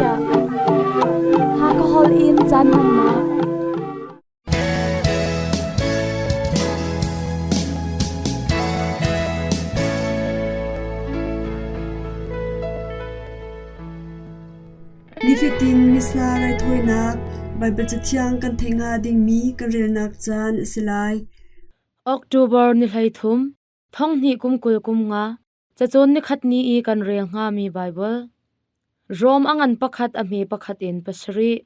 chiah. Hakha holh in caan hmannak. Nifatin Missa raithawinak Baibal Cathiang kan theih hnga dingmi kan relnak caan a si lai. October ni 13, thonghnih kum 20 kum nga, cacawn nikhat ni i kan rel hngami Baibal. Rom a ngan pakhat a hme pakhat in pasarih.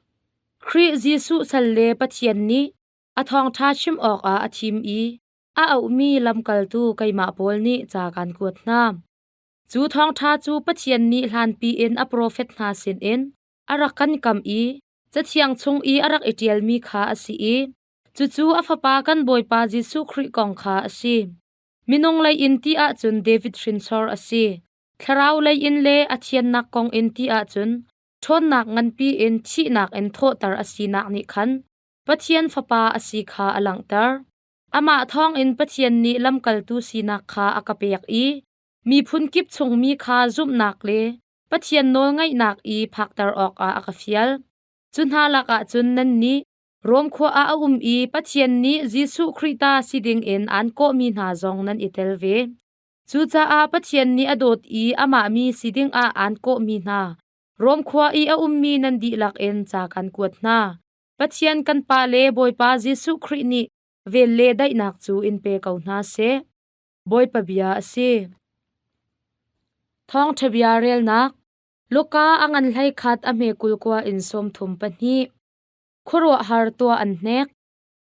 Khrih Jesuh sal le Pathian nih a thawngṭha chim awkah a thim i a auhmi lamkaltu keimah pawl nih ca kan kuat hna. Cu thawngṭha cu Pathian nih hlanpi in a profet hna sinin a rak kan kam i Cathiang chung i a rak i ṭialmi kha a si i cucu a Fapa kan Bawipa Jesuh Khrih kong kha a si. Minung lei in ti ahcun David hrinsor a si. Thlarau lei in le a thiannak kong in ti ahcun ṭhawnnak nganpi in thihnak in thawhter a sinak nih khan Pathian Fapa a si kha a langhter. Amah thawngin Pathian nih lamkaltu sinak kha a ka pek i miphun kip chungmi kha zumhnak le Pathian nawlngaihnak i phakter awkah a ka fial. Cu hna lakah cun nannih Rom khua ah a um i Pathian nih Jesuh Khrih ta si dingin aan kawhmi hna zong nan i tel ve. Cucaah Pathian nih a dawt i amah mi si dingah aan kawhmi hna Rom khua i a ummi nan dihlak in ca kan kuat hna. Pathian kan Pa le Bawipa Jesuh Khrih nih vel le daihnak cu in pe ko hna seh. Bawipa bia a si. Thawngṭha bia relnak Luka a ngan hlei khat a hme 20 kua in 32. Khuaruahhar tuah an hnek.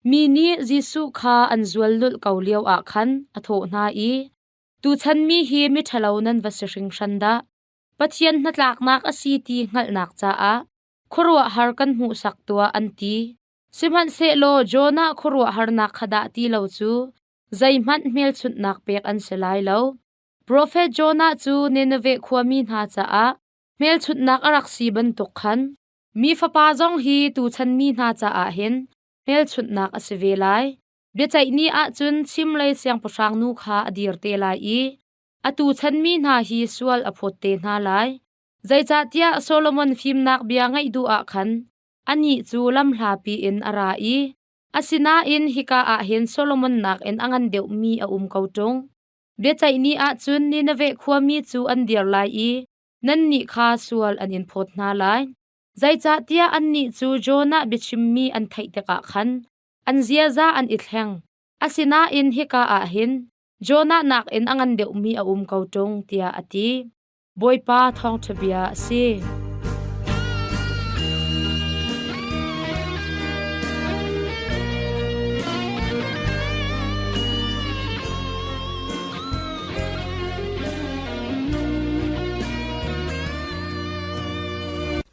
Mi nih Jesuh kha an zual lulh ko lio ah khan a thawh hna i, Tuchan mi hi miṭhalo nan va si hringhran dah! Pathian hnatlaknak a si ti hngalhnak caah khuaruahhar kan hmuhsak tuah an ti. Sihmanhsehlaw Jonah khuaruahharnak kha dah ti lo cu zeihmanh hmelchunhnak pek an si lai lo. Profet Jonah cu Nineveh khuami hna caah hmelchunhnak a rak si bantuk khan mi fapa zong hi tuchan mi hna caah hin hmelchunhnak a si ve lai. Biaceih ni ahcun chimlei siangpahrang nu kha a dir te lai i atu chan mi hna hi sual a phawt te hna lai. Zeicahtiah Solomon fimnak bia ngaih duh ah khan anih cu lamhlapi in a ra i asinain hika ah hin Solomon nakin a ngan deuhmi a um ko ṭung. Biaceih ni ahcun Nineveh khuami cu an dir lai i nannih kha sual an in phawt hna lai. Zeicahtiah annih cu Jonah biachimmi an theih tikah khan an ziaza an i thleng. Asinain hika ah hin Jonah nakin a ngan deuhmi a um ko ṭung, tiah a ti. Bawipa thawngṭha bia a si.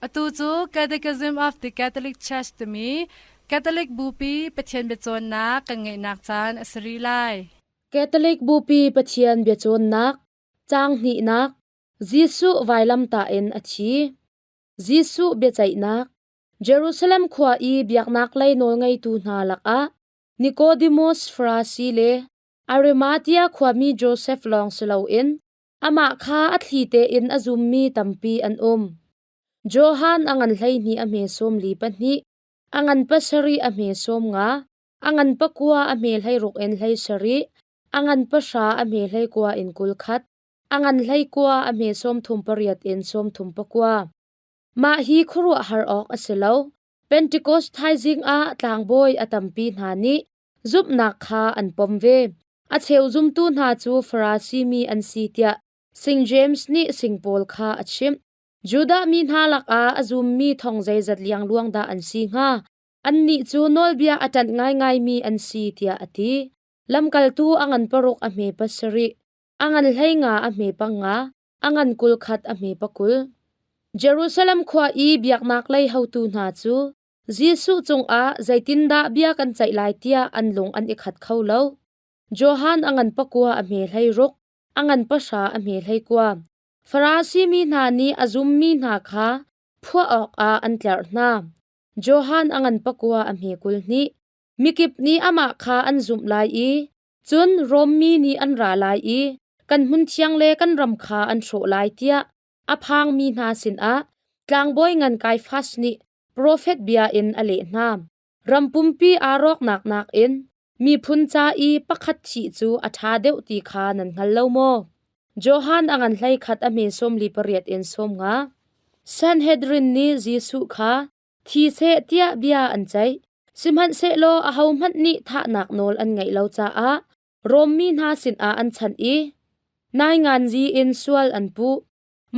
Atu cu Catechism of the Catholic Church timi Catholic Bupi Pathian biacawnnak kan ngeihnak caan a si rih lai. Catholic Bupi Pathian biacawnnak Caang hnihnak Jesuh vailamtah in a thi. Jesuh biaceihnak Jerusalem khua i biaknak lei nawlngeitu hna lakah Nicodemus Farasi le Arimathea khuami Josef lawng si loin amah kha a thli tein a zummi tampi an um. Johan a ngan 12 a hme 42, a ngan pasarih a hme 50, a ngan pakua a hme 16 in 17, A ngan pahra a hme 19 in 21, a ngan 19 a hme 38 in 34. Mah hi khuaruahhar awk a si lo. Pentecost thaizing ah tlangbawi a tampi hna nih zumhnak kha an pom ve. A cheu zumtu hna cu Farasi mi an si tiah St. James nih sing pawl kha a chimh. Judah mi hna lakah a zummi thong zeizat liangluang dah an si hnga? Annih cu nawlbia a ṭanh ngaingaimi an si tiah a ti. Lamkaltu a ngan paruk a hme pasarih, a ngan 15 a hme panga, a ngan 21 a hme pakul. Jerusalem khua i biaknak lei hotu hna cu Jesuh cungah zeitindah bia kan ceih lai tiah an lung an i khat kho lo. Johan a ngan pakua a hme 16, a ngan pahra a hme 19. Farasi mi hna nih a zummi hna kha phuah awkah an tlerh hna. Johan a ngan pakua a hme 22. Mikip nih amah kha an zumh lai i cun Rom mi nih an ra lai i kan hmunthiang le kan ram kha an hrawh lai tiah a phangmi hna sinah Tlangbawi ngan Kaifas nih profet bia in a leh hna. Ram pumpi aa rawknak nakin miphun ca i pakhat thih cu a ṭha deuh ti kha nan hngal lo maw? Johan a ngan 11 a hme 48 in 50. Sanhedrin nih Jesuh kha thi seh tiah bia an ceih. Sihmanhsehlaw ahohmanh nih thahnak nawl an ngeih lo caah Rom mi hna sinah an chanh i nainganzi in sual an puh.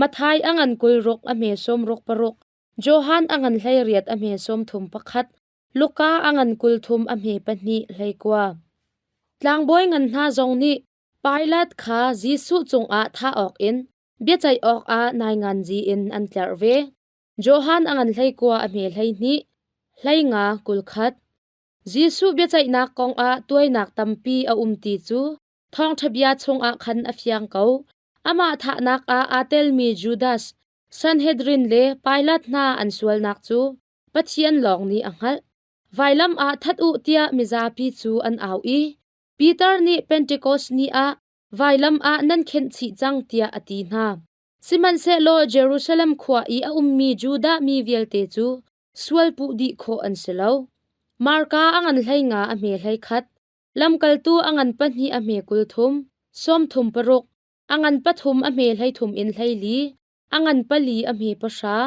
Matthai a ngan 26 a hme 66, Johan a ngan 18 a hme 31, Luka a ngan 30 a hme 2 21. Tlangbawi ngan hna zong nih Pilat kha Jesuh cungah thah awkin biaceih awkah nainganzi in an tlerh ve. Johan a ngan 19 a hme 12, 15 21. Jesuh biaceihnak kongah tuainak tampi a um ti cu thawngṭha bia chungah khan a fiang ko. Amah thahnak ah aa telmi Judas, Sanhedrin le Pilat hna an sualnak cu Pathian lawng nih a hngalh. Vailam ah that u tiah mizapi cu an au i Peter nih Pentekos ni ah vailam ah nan khenh chih cang tiah a ti hna. Sihmanhsehlaw Jerusalem khua i a ummi Judah mi vialte cu sual puh dih khawh an si lo. Marka a ngan 15 a hme 11, lamkaltu a ngan 2 a hme 30, 36, a ngan 3 a hme 33 in 24, a ngan 4 a hme 10,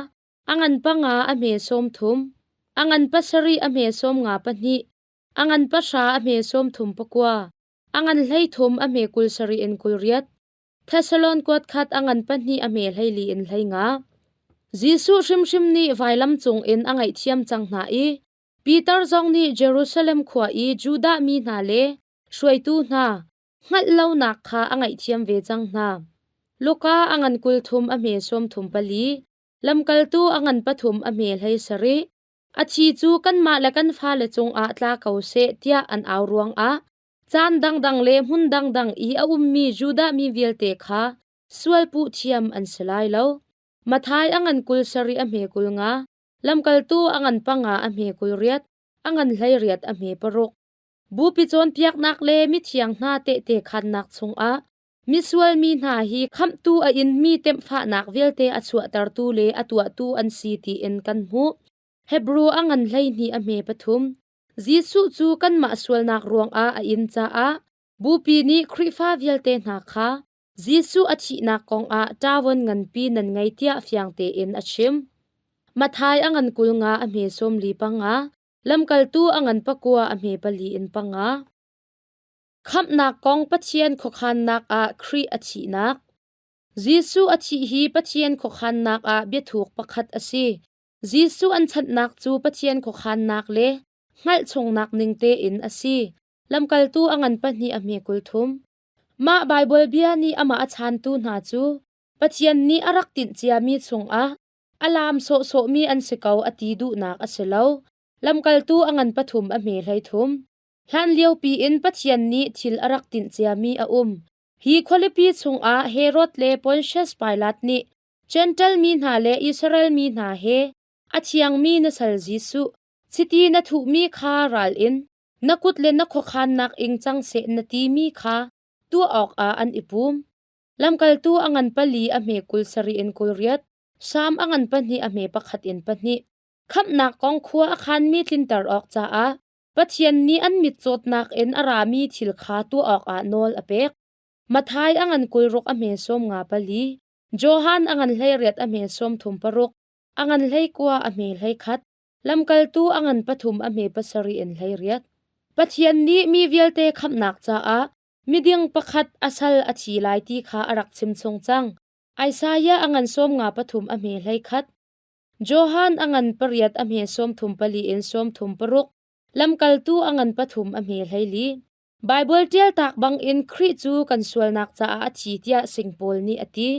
a ngan 5 a hme 30, a ngan 7 a hme 52, a ngan 10 a hme 39, a ngan 33 a hme 27 in 28, Thessalon kuat khat a ngan 2 a hme 24 in 15. Jesuh hrimhrim nih vailam cung in a ngaihthiam cang hna i Peter zong nih Jerusalem khua i Judah mi hna le hruaitu hna hngalh lonak kha a ngaihthiam ve cang hna. Luka a ngan 30 a hme 34, lamkaltu a ngan 3 a hme 17. A thi cu kanmah le kan fale cungah tla ko seh tiah an au ruangah caan dangdang le hmun dangdang i a ummi Judah mi vialte kha sualpuh thiam an si lai lo. Matthai a ngan 27 a hme 50, lamkaltu a ngan 5 a hme 28, a ngan 18 a hme 6. Bupi cawnpiaknak le mithiang hna tehte khannak chungah misual mi hna hi khamhtu a inmi temhfahnak vialte a chuahtertu le a tuahtu an si tiin kan hmuh. Hebru a ngan 12 a hme 3. Jesuh cu kanmah sualnak ruangah a in caah Bupi nih Khrihfa vialte hna kha Jesuh a thihnak kongah ṭavuan nganpi nan ngei tiah fiang tein a chim. Matthai a ngan 50 a hme 45, lamkaltu a ngan 9 a hme 4 in 5. Khamhnak kong Pathian khuakhannak ah Khrih a thihnak. Jesuh a thih hi Pathian khuakhannak ah biathuk pakhat a si. Jesuh an chanhnak cu Pathian khuakhannak le hngalh chungnak ning tein a si. Lamkaltu a ngan 2 a hme 30. Mah Baibal bia nih amah a chantu hna cu Pathian nih a rak tinh ciami chungah a laam sawhsawhmi an si ko a ti duhnak a si lo. Lamkaltu a ngan 3 a hme 33. Hlanliopi in Pathian nih thil a rak tinh ciami a um. Hi khualipi chungah Herod le Pontius Pilat nih Jentail mi hna le Israel mi hna he a thiangmi na sal Jesuh, chiti na thuhmi kha ral in na kut le na khuakhannak ing cang seh na timi kha tuah awkah an i pum. Lamkaltu a ngan 4 a hme 27 in 28, Salm a ngan 2 a hme 1 in 2. Khamhnak kong khua a khanmi tlinter awk caah Pathian nih an mitcawtnak in a rami thil kha tuah awkah nawl a pek. Matthai a ngan 26 a hme 54, Johan a ngan 18 a hme 36, a ngan 19 a hme 21, lamkaltu a ngan 3 a hme 7 in 18. Pathian nih mi vialte khamhnak caah miding pakhat a sal a thi lai ti kha a rak chimchung cang. Isaiah a ngan 53 a hme 11. Johan a ngan 8 a hme 34 in 36, lamkaltu a ngan 3 a hme 24. Baibal ṭial tak bangin Khrih cu kan sualnak caah a thi tiah sing Paul nih a ti.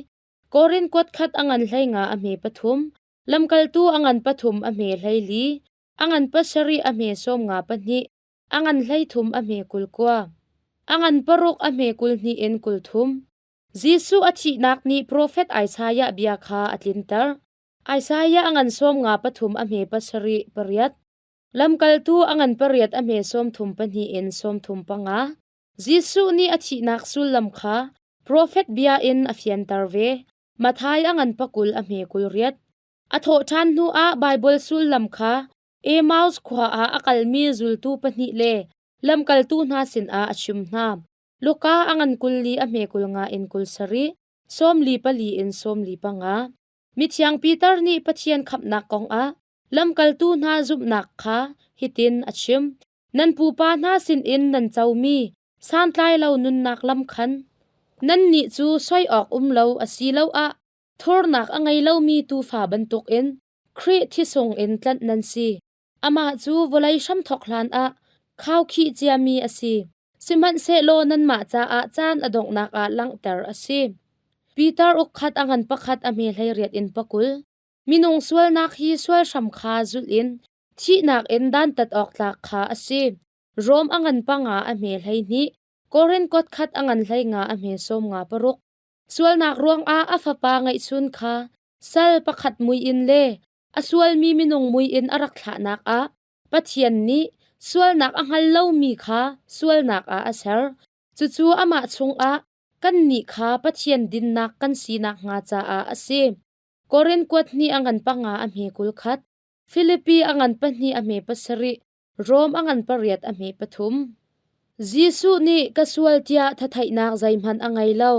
Korin kuat khat a ngan 15 a hme 3, lamkaltu a ngan 3 a hme 24, a ngan 7 a hme 52, a ngan 33 a hme 29, a ngan 6 a hme 22 in 33. Jesuh a thihnak nih profet Isaiah bia kha a tlinter. Isaiah a ngan 53 a hme 7 pariat. Lamkaltu a ngan 8 a hme 32 in 35. Jesuh nih a thihnak sullam kha profet bia in a fianter ve. Matthai a ngan 20 a hme 28. A thawhṭhan hnuah Baibal sullam kha Emmaus khua ah a kalmi zultu pahnih le lamkaltu hna sinah a chim hna. Luka a ngan 20 a hme 50 in 27, 44 in 45. Mithiang Peter nih Pathian khamhnak kongah lamkaltu hna zumhnak kha hitin a chim: Nan pupa hna sinin nan comi santlai lo nunnak lam khan nannih cu soi awk um lo asiloah thurnak a ngei lomi tuufa bantukin Khrih thisung in tlanh nan si. Amah cu vawlei hramthawk hlanah khaukhih ciami a si. Sihmanhsehlaw nanmah caah caan a donghnak ah langhter a si. Peter ukkhat a ngan pakhat a hme 18 in 20. Minung sualnak hi sual hram kha zulh in thihnak in dantat awk tlak kha a si. Rom a ngan panga a hme 12, Korin kot khat a ngan 15 a hme 56. Sualnak ruangah a fapa ngeihchun kha sal pakhat mui in le a sualmi minung mui in a rak thlahnak ah Pathian nih sualnak a hngal lomi kha sualnak ah a ser. Cucu amah chungah kannih kha Pathian dinnak kan si nakhnga caah a si. Korin kuat hnih a ngan panga a hme 21, Filipi a ngan pahnih a hme pasarih, Rom a ngan pariat a hme pathum. Jesuh nih ka sual tiah thathaihnak zeihmanh a ngei lo.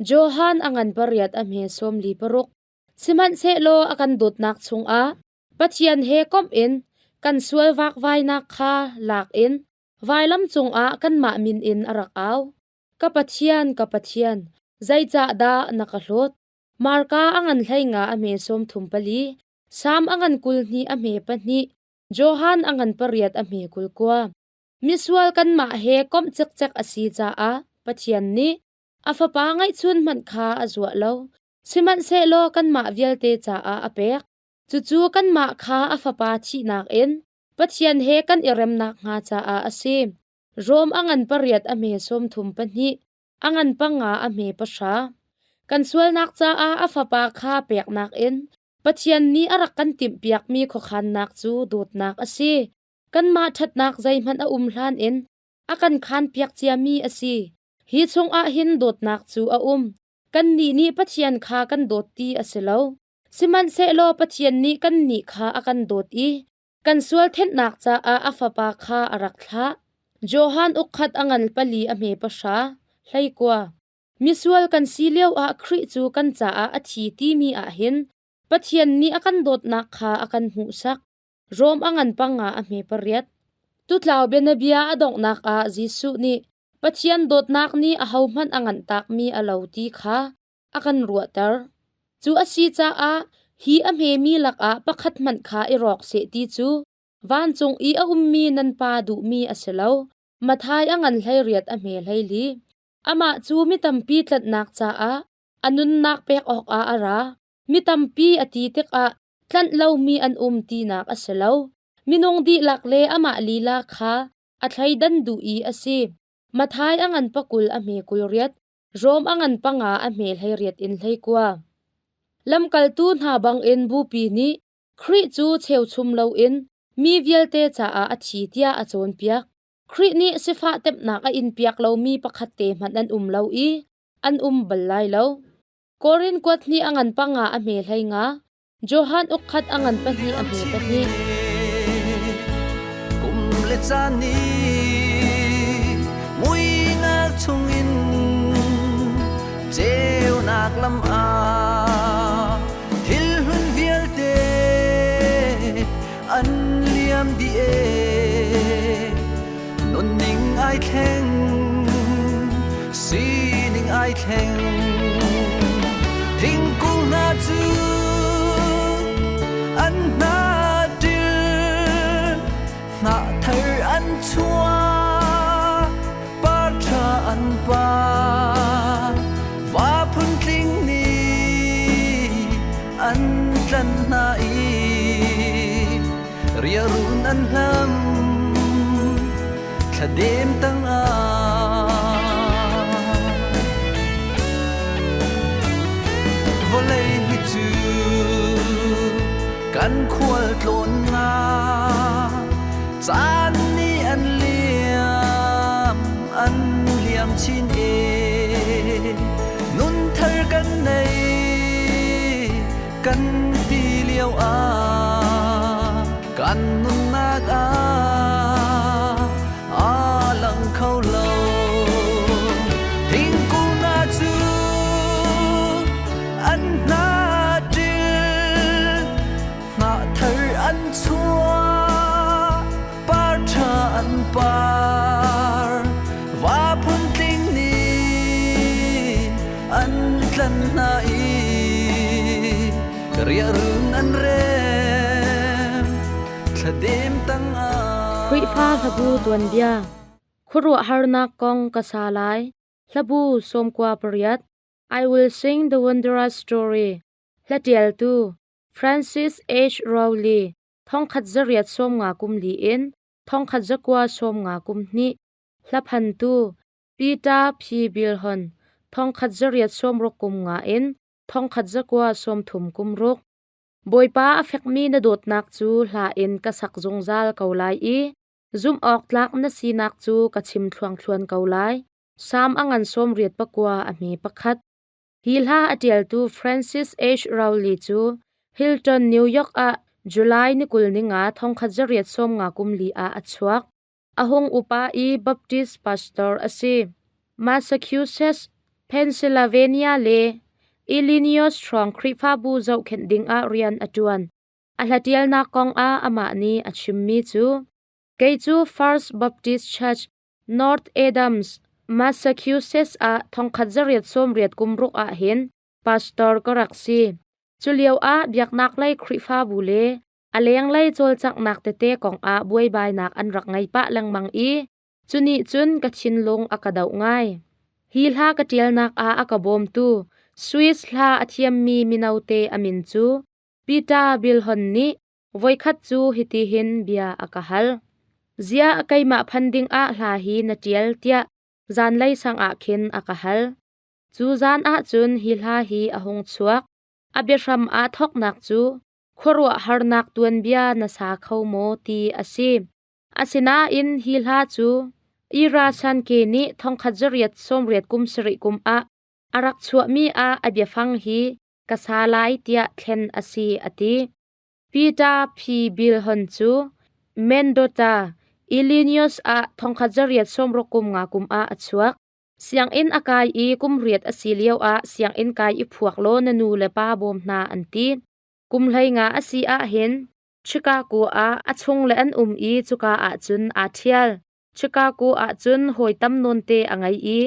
Johan a ngan pariat a hme 46. Sihmanhsehlaw a kan dawtnak chungah Pathian he komh in kan sual vakvainak kha lak in vailam cungah kanmah min in a rak au. Ka Pathian, ka Pathian, zeicahdah na ka hlawt? Marka a ngan 15 a hme 34, Salm a ngan 22 a hme pahnih, Johan a ngan pariat a hme 29. Misual kanmah he komh cikcek a si caah Pathian nih a fapa ngeihchun hmanh kha a zuah lo. Sihmanhsehlaw kanmah vialte caah a pek. Cucu kanmah kha a fapa thihnak in Pathian he kan i rem nakhnga caah a si. Rom a ngan pariat a hme 32, a ngan panga a hme pahra. Kan sualnak caah a fapa kha peknak in Pathian nih a rak kan timhpiakmi khuakhannak cu dawtnak a si. Kanmah ṭhatnak zeihmanh a um hlan in a kan khanpiak ciami a si. Hi chungah hin dawtnak cu a um. Kannih nih Pathian kha kan dawt ti a si lo. Sihmanhsehlaw Pathian nih kannih kha a kan dawt i kan sual thenhnak caah a Fapa kha a rak thlah. Johan ukkhat a ngan pali a hme pahra, 19. Misual kan si lioah Khrih cu kan caah a thi timi ah hin Pathian nih a kan dawtnak kha a kan hmuhsak. Rom a ngan panga a hme pariat. Tutlau bianabia a donghnak ah Jesuh nih Pathian dawtnak nih ahohmanh a nganhtakmi a lo ti kha a kan ruahter. Cu a si caah hi a hmemi lakah pakhat hmanh kha i rawk seh ti cu vancung i a ummi nan Pa duhmi a si lo. Matthai a ngan 18 a hme 24. Amah cu mi tampi tlanhnak caah a nunnak pek awkah a ra. Mi tampi a ti tikah tlanh lomi an um tinak a si lo. Minung dihlak le amah lila kha a thleidan duh i a si. Matthai a ngan pakul a hme 28, Rom a ngan panga a hme 18 in 19. Lamkaltu hna bangin bupi nih Khrih cu cheuchum loin mi vialte caah a thi tiah a cawnpiak. Khrih nih sifah temhnak a inpiak lomi pakhat te hmanh an um lo i an um bal lai lo. Korin kuat hnih a ngan panga a hme 15, Johan ukkhat a ngan pahnih a hme pahnih. Kum le caan nih muinak chungin ceunak lam ah thil hlun vialte an liam dih e nunning ai thleng sining ai thleng thingkung hna cu an hna ṭil hnah thar an chuah par ṭha an par va phuntling nih an tlan hna i riarun an hlam thladem tangah vawlei hi cu kan khual tlawnnak caan nih an liam an liam chin e nun thar kan nei kan ti. lio ah kan nunnak ah aa lang kho lo. Thingkung hna cu an hna ṭil, hnah thar an chuah, par ṭha an par. Va phuntling nih an tlan hna i riahrun an rem thladem tangah. Khrihfa hlabu tuanbia Khuaruahharnak kong ka sa lai. Hlabu 18 I will sing the wondrous story. Hlatialtu Francis H. Rowley thongkhat zariat sawm nga kum li in thongkhat zakua sawm nga kum hnih. Hlaphantu Peter P. Bilhon thongkhat zariat sawm ruk kum nga in thongkhat zakua sawm thum kum ruk. Bawipa a fekmi na dawtnak cu hla in ka sak zungzal ko lai i zumh awk tlak na sinak cu ka chim thluangthluan ko lai. Salm a ngan sawm riat pakua a hme pakhat. Hi hla a ṭialtu Francis H. Rowley cu Hilton, New York ah July ni 20 ninga thongkhat zariat sawm nga kum li ah a chuak. A hung upa i Baptist pastor a si. Massachusetts, Pennsylvania le Illinois hrawng Khrihfabu zohkhenh dingah rian a ṭuan. A hlatialnak kong ah amah nih a chimmi cu, Kei cu First Baptist Church, North Adams, Massachusetts ah thongkhat zariat sawmriat kum ruk ah hin pastor ka rak si. Culio ah biaknak lei Khrihfabu le a lenglei cawlcanghnak tete kong ah buaibainak an rak ngei pah lengmang i cunih cun ka thinlung a ka doh ngai. Hi hla ka ṭialnak ah a ka bawmtu Swiss hla a thiammi mino te a min cu Peter Bilhon nih voikhat cu hitihin bia a ka hal. Ziah keimah phan ding ah hla hi na ṭial tiah zanlei sang ah khin a ka hal. Cu zan ah cun hi hla hi a hung chuak. A biahram aa thawknak cu khuaruahharnak tuanbia na sa kho maw ti a si. Asinain hi hla cu Ira Sankey nih thongkhat zariat sawmriat kum sarih kum ah a rak chuahmi ah a biafang hi ka sa lai tiah thlen a si a ti. Peter P. Bilhon cu Mendota, Illinois ah thongkhat zariat sawmruk kum nga kum ah a chuak. Sianginn a kai i kum riat a si lioah sianginn kai i phuak law na nu le pa bawm hna an ti. Kum hlei nga a si ahhin Chicago ah a chung le an um i cuka ahcun aa ṭhial. Chicago ahcun hawi tam nawnte a ngei i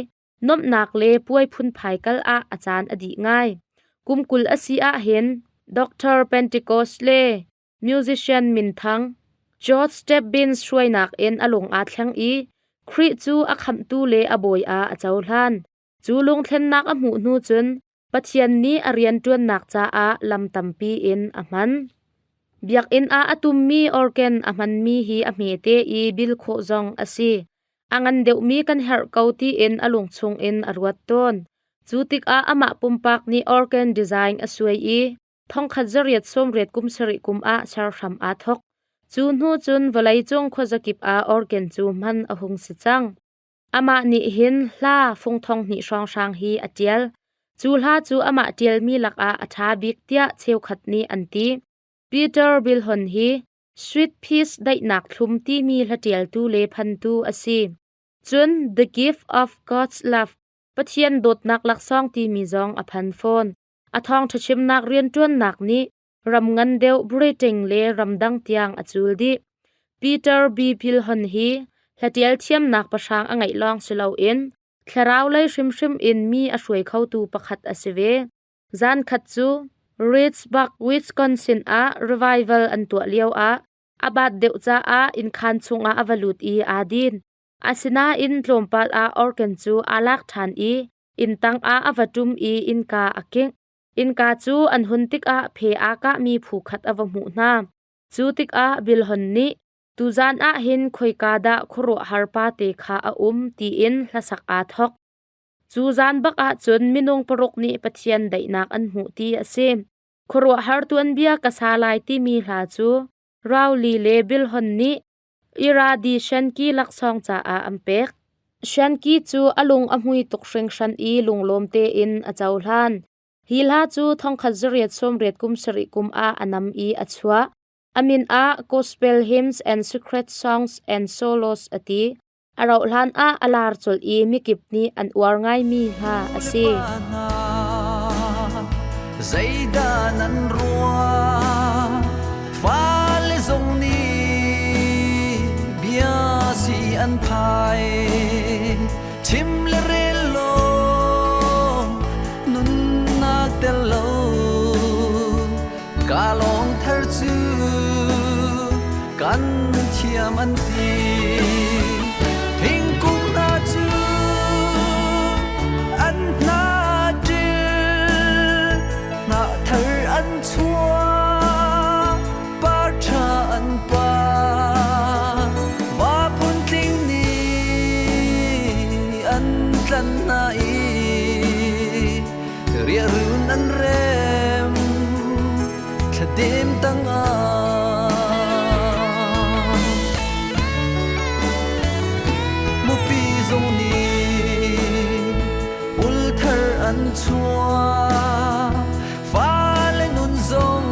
nuamhnak le puai phunphai kal ah a caan a dih ngai. Kum 20 a si ahhin Dr. Pentecost le musician minthang George Stebbins hruainak in a lung aa thleng i Khrih cu a khamhtu le a bawi ah a cohlan. Cu lungthlennak a hmuh hnu cun Pathian nih a rianṭuannak caah lam tampi in a hman. Biakinn ah a tummi organ a hmanmi hi a hmete i bil khawh zong a si. A ngan deuhmi kan herh ko tiin a lung chungin a ruat tawn. Cu tikah amah pumpak nih organ design a suai i thongkhat zariat sawmriat kum sarih kum ah ser hram aa thawk. Cu hnu cun vawleicung khuazakip ah organ cu hman a hung si cang. Amah nih hin hla fung thong hnih hrawnghrang hi a ṭial. Cu hla cu amah ṭialmi lakah a ṭha bik tiah cheukhat nih an ti. Peter Bilhon hi Sweet Peace daihnak thlum timi hlaṭialtu le phantu a si. Cun The Gift of God's Love Pathian dawtnak laksawng timi zong a phan fawn. A thawngṭha chimnak rianṭuannak nih ram ngan deuh Britain le ramdang tiang a cul dih. Peter B. Pilhon hi hlatial thiamnak pahrang a ngeih lawng si loin thlarau lei hrimhrim in mi a hruai khotu pakhat a si ve. Zan khat cu Reedsburg, Wisconsin ah revival an tuah lioah a bat deuh caah innkhan chungah a va lut i aa din. Asinain tlawmpal ah organ cu aa lak ṭhan i inn tangah a va ṭum i innka a kingh. Innka cu an hun tikah phe aa kahmi phu khat a va hmuh hna. Cu tikah Bilhon nih, Tuzan ah hin khoika dah khuaruahhar pate kha a um tiin hlasak aa thawk. Cu zan bak ah cun minung paruk nih Pathian daihnak an hmuh ti a si. Khuaruahhar tuanbia ka sa lai timi hla cu Rowley le Bilhon nih Iradi Shanki laksawng caah an pek. Shanki cu a lung a hmui tuk hringhran i lunglawm tein a cohlan. Hi hla cu 1887 kum sarih kum ah a nam i a chuah. A min ah Gospel Hymns and Secret Songs and Solos a ti. A rauhhlan ah a lar colh i mikip nih an uar ngaimi hla a si. Zeidah nan ruah fale zong nih bia si an phai chim le rel lo nunnak tel lo ka lawng thar cu kan thiam an ti thingkung hna cu an hna ṭil hnah thar an chuah par ṭha an par va phuntling nih an tlan hna i riahrun an rem thladem tangah mupi zong nih pul thar an chuah fale nun zong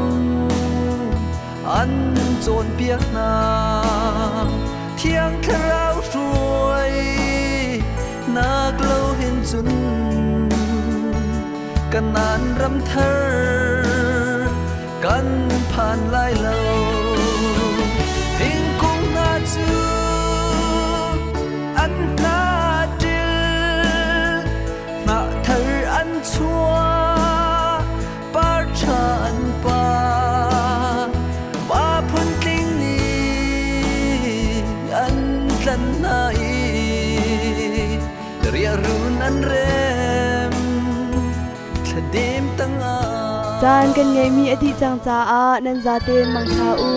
an cawnpiak hna thiang thlarau hruai nak lo hin cun kanan ram thar kan phan lai lo thingkung hna cu an hna ṭil hnah thar an chuah par ṭha an par pa phuntling nih an tlan hna i riahrun an rem thladem tangah Caan kan ngeihmi a dih cang caah nan zaten mangṭha u.